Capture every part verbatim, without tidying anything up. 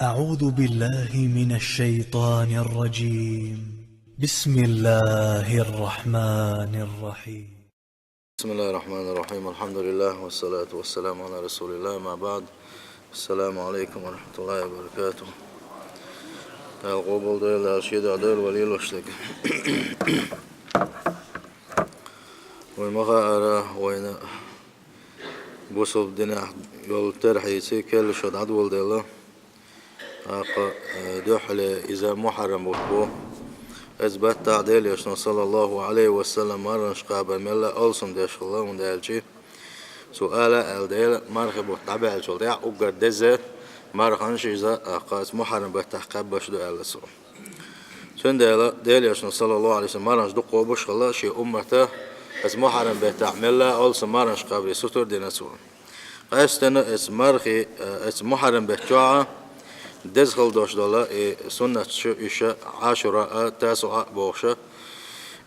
أعوذ بالله من الشيطان الرجيم. بسم الله الرحمن الرحيم. بسم الله الرحمن الرحيم. الحمد لله والصلاة والسلام على رسول الله. ما بعد. السلام عليكم ورحمة الله وبركاته. Дала къобалдойла, шеда дойла валил вашлаг. Вай ма хаара, вайна бусалба динехь йолу терхьийца керла шо дӀадоладелла. ТӀаккха, э, дуьххьале иза Мухьаррам бутт бу. Иза баттахь Делан Элчано, саллаллаху Ӏалайхи ва саллам, марханаш кхабар мелла а алсам деш хилла, хӀунда аьлча цо ала аьлла, Дела мархи бутт дӀабаьллачул тӀаьхьа уггар деза марханаш иза, тӀаккха иза Мухьаррам баттахь кхаьббаш ду аьлла цо. Цундела Делан Элчано, саллаллаху Ӏалайхи ва саллам, марханаш дукха кхобуш а хилла, шен уммата иза Мухьаррам беттахь мелла а алсам марханаш кхабаре сутара дина цо. Къаьсттина иза мархи, э, иза Мухьаррам бетта чохь а деза хила долуш долу и суннаташ, уьш Ӏашура а, Тасуъа а бохуш а,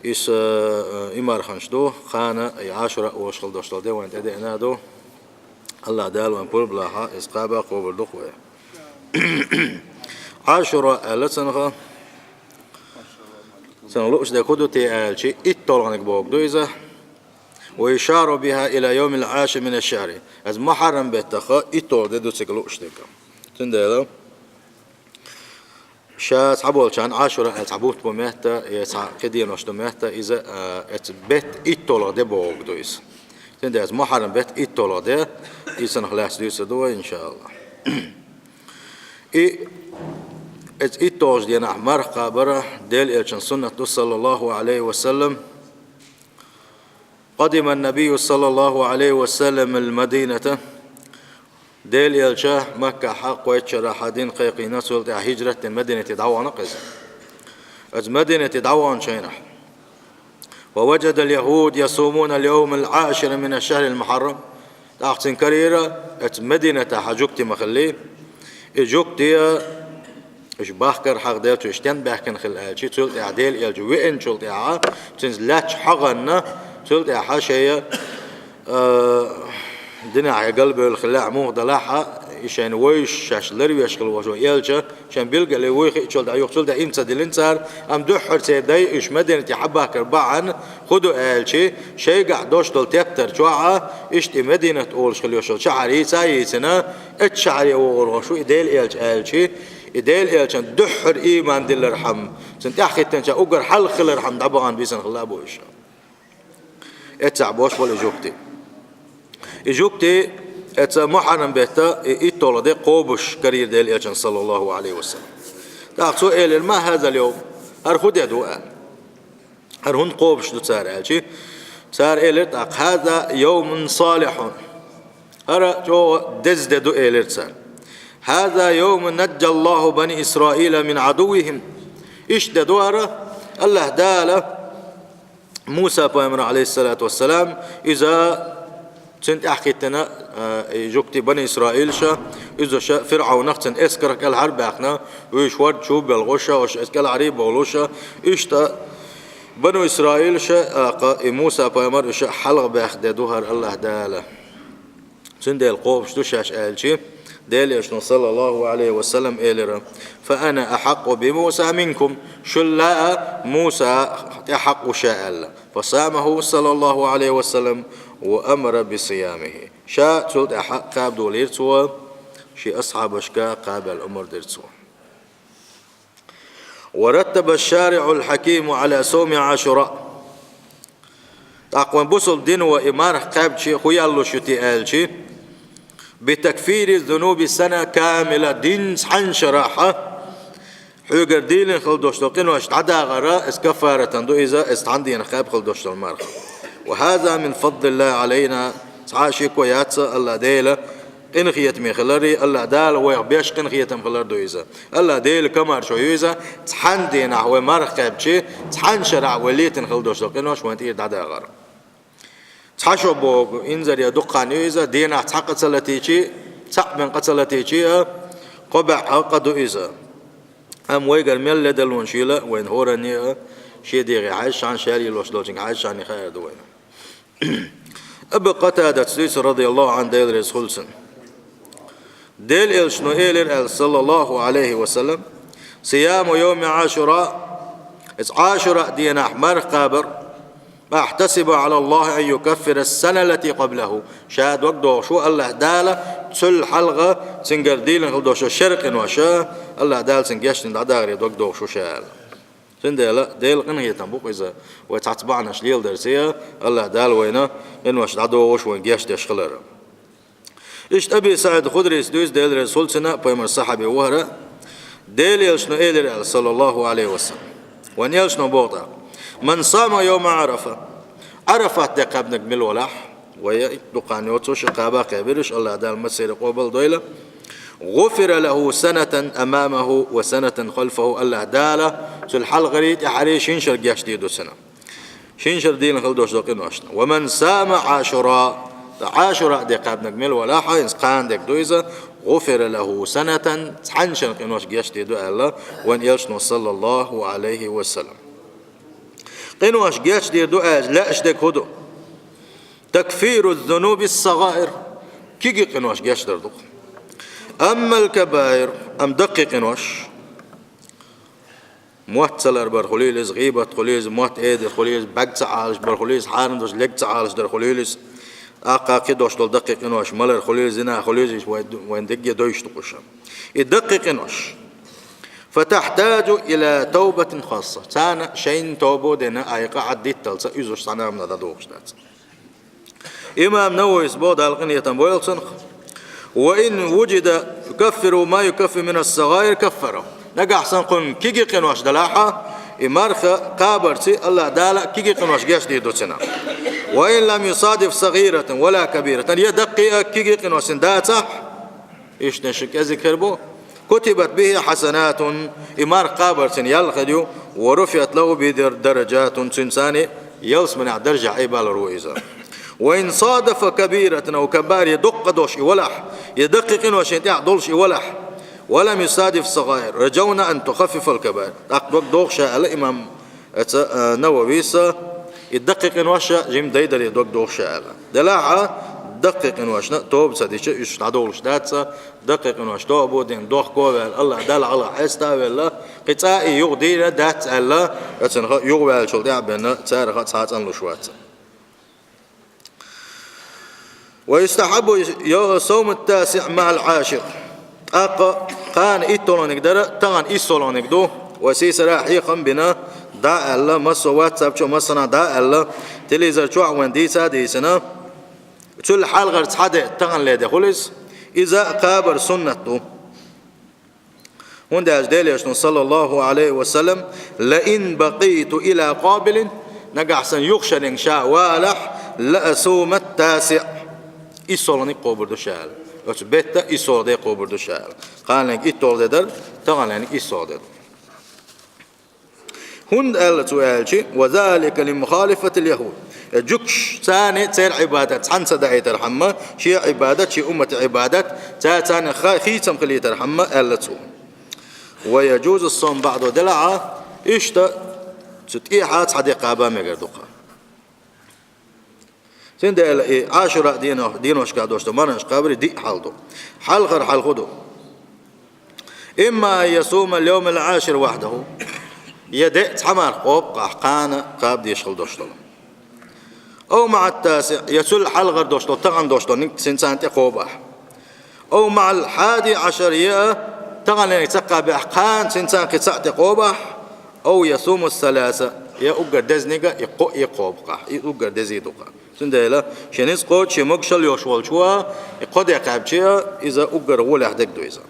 иза, э, и марханаш ду, кхана и Ӏашура а волуш хила долуш долу де вайна тӀедеана а ду. АллахӀ Дала вайна пурба лахь, иза кхаба а кхобур ду-кх вай. Ӏашура аьлла цунах, цунах лууш дерг хӀун ду те аьлча, итталгӀаниг бохург ду иза. ويشار بها إلى يوم العاشر من الشهر. Иза Мухьаррам беттах итталгӀа де ду цига лууш дерг. Цундела ша цхьаболчарна Ӏашура аьлла цхьа бутт бу моьтту, я цхьа кхин денош ду моьтту, иза, а, иза беттан итталгӀа де бохург ду иза. Цундела иза Мухьаррам беттан итталгӀа де, иза цунах лаьцна дуьйцур ду вай, иншааллахӀ. И иза итталгӀачу дийнахь марха кхабар Делан Элчан суннат ду, саллаллаху Ӏалайхи ва саллам. قدم النبي صلى الله عليه وسلم المدينة. Делан Элча Маккахь кхойтта шарахь дин кхайкхийна, цул тӀаьхьа хӀижрат дина Мадинате дӀавахана-кх иза. Иза Мадинате дӀаваханчу хенахь, ووجد اليهود يصومون اليوم العاشر من الشهر المحرم. ТӀаккха цуьнан карийра, иза Мадинатехь жуьгти ма-хиллий, и жуьгти, уьш бахкар хьахаделча, уьш стенна баьхкина хилла аьлча, цул тӀаьхьа Делан Элча веанчул тӀаьхьа, цуьнца лаьтташ хьаханна, цул тӀаьхьа шайн, а, динехь галбевлла хилла а, муха делахь а, и шайна вевзаш, шаьш ларвеш хилла волчу Элча, шайн билггал вуй хиъчул тӀаьхьа юха цул тӀаьхьа иман ца диллина цара, амма дуьххьара церан дай уьш Мадинате хьабахкар бахьана хӀун ду аьлча, шайгахь долуш долу тептар чохь а, иштта и Мадинат олуш хилла йолчу шахьар йийца а йийцина, оцу шахьаре вогӀур волуш ву и Делан Элча аьлча, и Делан Элчанна дуьххьара иман диллархьама, цунна тӀаьхьахӀиттинчарна уггар хьалха хилархьама дӀабахана бисина хилла а бу уьш. Эццахь болуш болу и жуьгти. И жуьгти, эца Мухьаррам бетта и итталгӀа де кхобуш карийра Делан Элчанна, саллаллаху Ӏалайхи ва саллам. ТӀаккха цо элира: «Ма хӀазал йовм? ХӀара хӀун де ду?» – аьлла. «ХӀара хӀунда кхобуш ду цара?» – аьлча, цара элира тӀаккха: «ХӀаза йовмун салихьун». «ХӀара чӀогӀа деза де ду», – элира цара. «ХӀаза йовмун наджжаллаху бани Исраила мин Ӏадуввихим». Иштта де ду хӀара, АллахӀ Дала Муса-пайхамар, Ӏалайхиссалату вассалам, иза цуьнан тӀаьхьахӀиттина, а, и жуьгти бани Исраилаша, иза ша ФирӀавнах, цуьнан эскарх кӀелхьара а баьхна, уьш хӀорда чу а белхуша, уьш эс кӀелхьарий а бовлуша, иштта бану Исраилаша, а, кха, и Муса-пайхамар, уьш хьалха баьхна де ду хӀара АллахӀ Дала. Цундела кхобуш ду шаьш аьлча, Делан Элчано, саллаллаху Ӏалайхи ва саллам, элира: «Фа ана ахьакъу би Муса минкум». Шул а Муса тӀе хьакъ ву ша аьлла. «Фа самаху, саллаллаху Ӏалайхи ва саллам, ва амара би сиямихи». Ша цул тӀаьхьа кхаба долийра цо, шен асхьабашка кхабаьлла омра дира цо. «Ва раттаба шариӀул хьакиму Ӏала савми Ӏашура». ТӀаккха вайн бусалба дино и марха кхаьбча хӀун яьллуш ю те аьлча, «би такфири зунуби сана камила», дийнахь цхьана шарахь хьоьгара дийлина хила долуш долу къинош дӀадахар, иза каффаратан ду иза, иза цхьана дийнахь кхаьбна хила долуш долу марха. «Ва хӀаза мин фадлиллахи Ӏалайна», цхьа а шеко яц, АллахӀ Дела къинхетаме хилар, АллахӀ Дала вайх беш къинхетам хилар ду иза. АллахӀ Делан комаьршо ю иза, цхьана дийнахь вай марха кхаьбча, цхьана шарахь вай летина хила долуш долу къинош вайн тӀера дӀадахар. Цхьа шо боху, инзаре дукха хан ю иза, дийнахь цхьа къа ца латийча, цхьаъ бен къа ца латийча а, кхо бӀе къа ду иза. Амма вайгара мел ледарлонаш йила вайна хӀоранна а, шен дегӀе хьаьжча, шен шаьр йиллош долчуьнга хьаьжча хаьар ду вайна. Абу Къатадас дуьйцу, радияллаху Ӏанху, Дела реза хуьлда цунна. Делан элчано элира аьлла, саллаллаху Ӏалайхи ва саллам: «Сияму йовми Ӏашура», иза Ӏашура денахь марха кхабар, «ахьтасибу Ӏала Аллахи ан юкаффира ас-саната аллати къаблаху». Ша дог дохуш ву АллахӀ Дала, цул хьалха цуьнгара дийлина хила долуш шера къинош АллахӀ Дала цуьнга гечдина дӀадахаре дог дохуш ву ша аьлла. Цундела Делан къинхетам бу-кх иза, вай цхьацца бахьанаш леладарца, АллахӀ Дала вайна къинош дӀадохуш, вайна гечдеш хилар. Иштта Аби СаӀид Худрис дуьйцу, Делан реза хуьлда цунна, пайхамаран сахьаби ву хӀара, Делан элчано элира аьлла, саллаллаху Ӏалайхи ва саллам. Вайн элчано боху тӀаккха: «Ман сама йовма Ӏарафа». Ӏарафат де кхаьбнарг мила валахь, вай дукха хан йоцуш, кхаба а кхаьбира уьш, АллахӀ Дала массеран къобал дойла. «ГӀуфира лаху санатан амамаху ва санатан халфаху». АллахӀ Дала цул хьалхарий, тӀаьхьарий шина шарахь гечдийр ду цунна. Шина шарахь дийлина хила долуш долу къиношна. «Ва ман сама Ӏашура». Ткъа Ӏашура де кхаьбнарг мила валахь, иза кхана дерг ду иза, «гӀуфира лаху санатан», цхьана шарахь къинош гечдийр ду аьлла вайн элчано, саллаллаху Ӏалайхи ва саллам. Къинош гечдийр ду аьлча лаьаш дерг хӀун ду? «Такфиру зунуби ас-сагӀаир». Кегий къинош гечдар ду-кх. «Аммал кабаир», амма даккхий къинош, мотт ца лар бар хуьлийла иза, гӀийбат хуьлийла иза, мотт эр дар хуьлийла иза, бӀаьрг ца Ӏалаш бар хуьлийла иза, хьарам долуш лерг ца Ӏалаш дар хуьлийла иза, тӀаккха кхин долуш долу даккхий къинош, малар хуьлийла иза, зина хуьлийла иза, иштта вай, вайн дегге дойуш ду-кх уьш. И даккхий къинош. «Фатахьтаджу ила тавбатин хасса». Царна шайна тоба а дина, айкъа а дитталца, уьш цхьана а дӀадохуш дац. Имам Нававис боху, Дала къинхетам бойла цунах: «Ва ин вуджида юкаффиру ма юкаффиру мина ас-сагӀаир каффара». Нагахь санна кхунна кегий къинош далахь, и марха кхабарца АллахӀ Дала кегий къинош гечдийр ду цунна. «Ва ин лам юсадиф сагӀиратан ва ла кабиратан». Я даккхий а, кегий а къинош цуьнан дацахь, иштта ши кӀезиг хир бу. «Кутибат бихи хьасанатун», и марха кхабар цуьнан ял хир ю, «ва руфиат лаху бихи дараджатун», цуьнан царна ялсаманехь даржехь айбалур ву иза. «Ва ин садафа кабиратан ав кабаир», я доккха долуш и валахь, я даккхий къинош шена тӀехь долуш и валахь, «ва лам юсадиф сагӀаир, раджавна ан тухаффифал кабаир». ТӀаккха дог доху ша аьлла имам Эца, а, Нававис, и даккхий къинош жимма дайдаре дог доху ша аьлла. Делахь а, даккхий къиношна тоба ца дича, уьш дӀадолуш дац, даккхий къинош тоба а дина, дохко а ваьлла, АллахӀ Далла хьалха хьеста а велла, кхин цкъа а юха дийр дац аьлла, оцунах юхаваьллачул тӀаьхьа бен царах цхьа а цӀанлуш вац. «Ва юстахьаббу йо-, савму ат-тасиӀ маӀал Ӏашир». ТӀаккха кхана итталгӀаниг дара, тахана иссалгӀаниг ду. Вай сийсара хьехам бина, дӀа а аьлла, массо а WhatsApp чу а, массанхьа дӀа а аьлла, телевизор чохь а вайна дийца а дийцина, цул хьалхара цхьа де, таханлера де хуьлу иза. Иза кхабар суннат ду. ХӀунда аьлча Делан Элчано, саллаллаху Ӏалайхи ва саллам: «Ла ин бакъийту ила къабилин», нагахь санна юха шеран ша валахь, «ла асуму ат-тасиӀ», иссалгӀаниг кхобур ду ша аьлла. Оцу беттан иссалгӀа де кхобур ду ша аьлла. Кханалерниг итталгӀа де дара, таханлерниг иссалгӀа де ду. ХӀунда аьлла цо аьлча, «ва залика ли мухалифатил яхуд». Э, жуьгташа, царна церан Ӏибадат цхьаьна ца даийтархьама, шен Ӏибадат, шен умматан Ӏибадат, цара царна ха-, хийцам хилийтархьама аьлла цо. «Ва яжузу ас-савм баӀдаху», делахь а, иштта цу тӀехьа цхьа де кхаба мегар ду-кх. Цундела и Ӏашура дено-, деношкахь долуш долу марханаш кхабаре диъ хьал ду. Хьалхара хьал хӀун ду? «Имма ан ясума ал-йовмал Ӏашир вахьдаху». Я де цхьа марха кхобу ахь, кхана кхаба дезаш хила долуш долу. «Ав маӀат-тасиӀ», я цул хьалхара долуш долу, тахана долуш долу, цуьнца тӀе кхобу ахь. «Ав маӀал хьади Ӏашар», я таханлерниг ца кхаба ахь, кхана цуьнца кхин цхьаъ тӀе кхобу ахь. «Ав ясуму ас-саласа», я уггар дезаниг а, и кхо а кхобу ахь, и уггар дезий ду ахь. Цундела шен ницкъ кхочуш, шен могушалла йолуш волчо и кхо де кхаьбча, иза уггар гӀолехь дерг ду иза.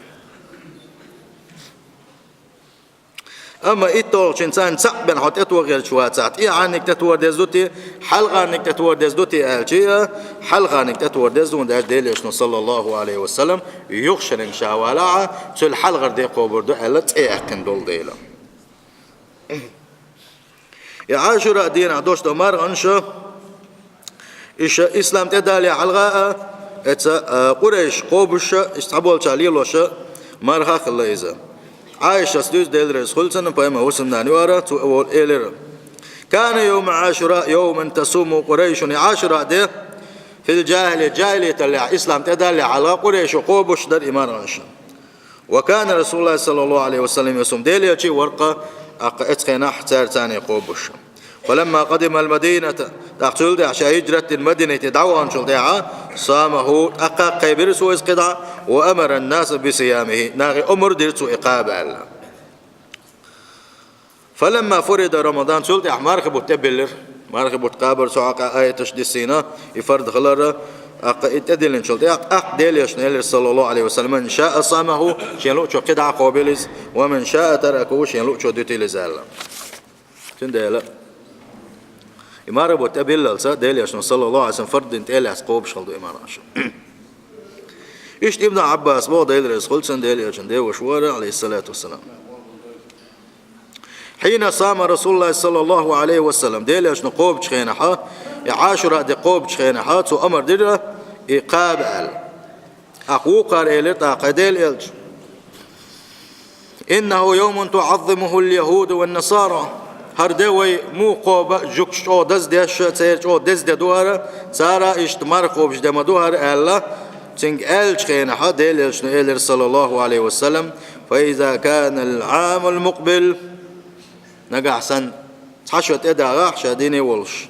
Амма итталгӀачуьнца цхьаъ бен хьо тӀетохарш вацахь, тӀехьарниг тӀетохар деза ду те, хьалхарниг тӀетохар деза ду те аьлча, хьалхарниг тӀетохар деза ду, хӀунда аьлча Делан Элчано, саллаллаху Ӏалайхи ва саллам, юха шеран ша валахь, цул хьалхара де кхобур ду аьлла, цӀе яьккхина долу дела. И Ӏашура дийнахь долуш долу марханаш, иштта ислам тӀедалале хьалха а, эца, а, къурайш кхобуш а, иштта цхьаболчара лелош а марха а хилла иза. Ӏайшас дуьйцу, Делан реза хуьлда цунна, пайхамаран хӀусамнана ю хӀара, цо элира: «Кана йовму Ӏашура йовман тасумуху Къурайшун». И Ӏашура де في الجاهلية, жахӀилияталлехь, ислам тӀедаллехь хьалха Къурайшо кхобуш дара и марханаш. وكان رسول الله صلى الله عليه وسلم يصوم, Делан элча а вар-кха, тӀаккха оцу хенахь цара царна кхобуш. فلما قدم المدينة, тӀаккха цул тӀаьхьа ша хӀижрат дина Мадинате дӀаваханчул тӀаьхьа, صامه, тӀаккха кхайбира цо иза кхидӀа, وأمر الناس بصيامه, нахе омра дира цо и кхаба аьлла. فلما فرض رمضان, цул тӀаьхьа мархи бутт тӀебиллира. Мархи бутт кхабар цу хьокъехь аяташ диссийна, и фард хилар, тӀаккха и тӀедиллинчул тӀаьхьа, тӀаккха Делан элчано элира, صلى الله عليه وسلم: من شاء صامه, шен луучо кхидӀа а кхобийла иза, ومن شاء تركه, шен луучо дуьтийла иза аьлла. Цундела и мархи бутт тӀебиллалца Делан элчано, صلى الله عليه وسلم, фард дина тӀе а лаьцна кхобуш хилла ду и марханаш. Иштта Ибн Ӏаббаса боху, Дела реза хуьлда цунна, Делан элчан деваша вара, عليه الصلاة والسلام. حين صام رسول الله صلى الله عليه وسلم, Делан элчано кхобучу хенахь, и Ӏашура де кхобучу хенахь, цо омра дира и кхаба аьлла. ТӀаккха вукхара элира тӀаккха: Делан элча, إنه يوم تعظمه اليهود والنصارى. ХӀара де вай муха кхоба, жуьгташа чӀогӀа даздеш, церан чӀогӀа деза де ду хӀара, цара иштта марха кхобуш де ма ду хӀара аьлла, цуьнга аьллачу хенахь Делан элчано элира, صلى الله عليه وسلم: فإذا كان العام المقبل, нагахь санна цхьа шо тӀедагӀахь ша дийне волуш,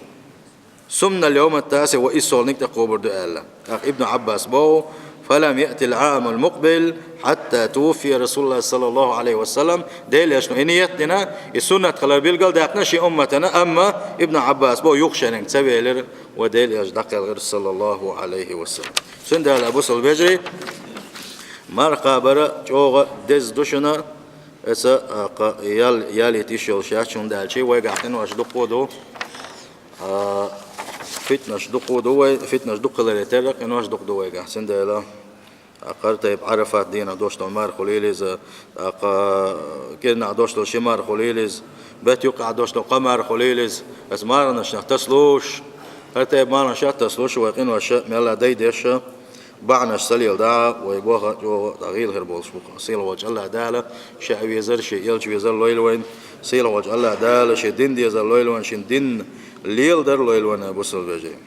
صمنا اليوم التاسع, вай иссолгӀаниг тӀе кхобур ду аьлла. ТӀаккха Ибн Ӏаббаса боху: فلم يأت العام المقبل حتى توفي رسول الله صلى الله عليه وسلم. Делан элчано и ниет а дина, и суннат хилар билгал а даьккхина шен умматана, амма Ибн Ӏаббаса боху, юха шеран ца велира, вай Делан элча дӀакхелхира, صلى الله عليه وسلم. Цундела, бусалба вежарий, марха кхабар чӀогӀа деза ду шуна, эца, а, кха, ял-, ялийта йиш йолуш яц, хӀунда аьлча вайгахь къинош дукха ду. А, фитнаш дукха ду вай, фитнаш дукха хиларе терра, къинош дукха ду вайгахь. Цундела, а, хӀара тайпа Ӏарафат дийнахь долуш долу марха хуьлийла иза, тӀаккха кӀирнахь долуш долу ши марха хуьлийла иза, бет юккъехь долуш долу кхо марха хуьлийла иза, аса марханашна тасалуш, хӀара тайпа марханашна тасалуш, вай къинош мелла дайдеш, бахьанаш ца леладахь, вай боху чӀогӀа дӀагӀийла хир болуш бу-кх. Сийлахьчу АллахӀ Дала ша а везар, шен элча везар лойла вайна. Сийлахьчу АллахӀ Дала шен дин дезар лойла вайна, шен дин леладар лойла вайна, бусалба вежарий.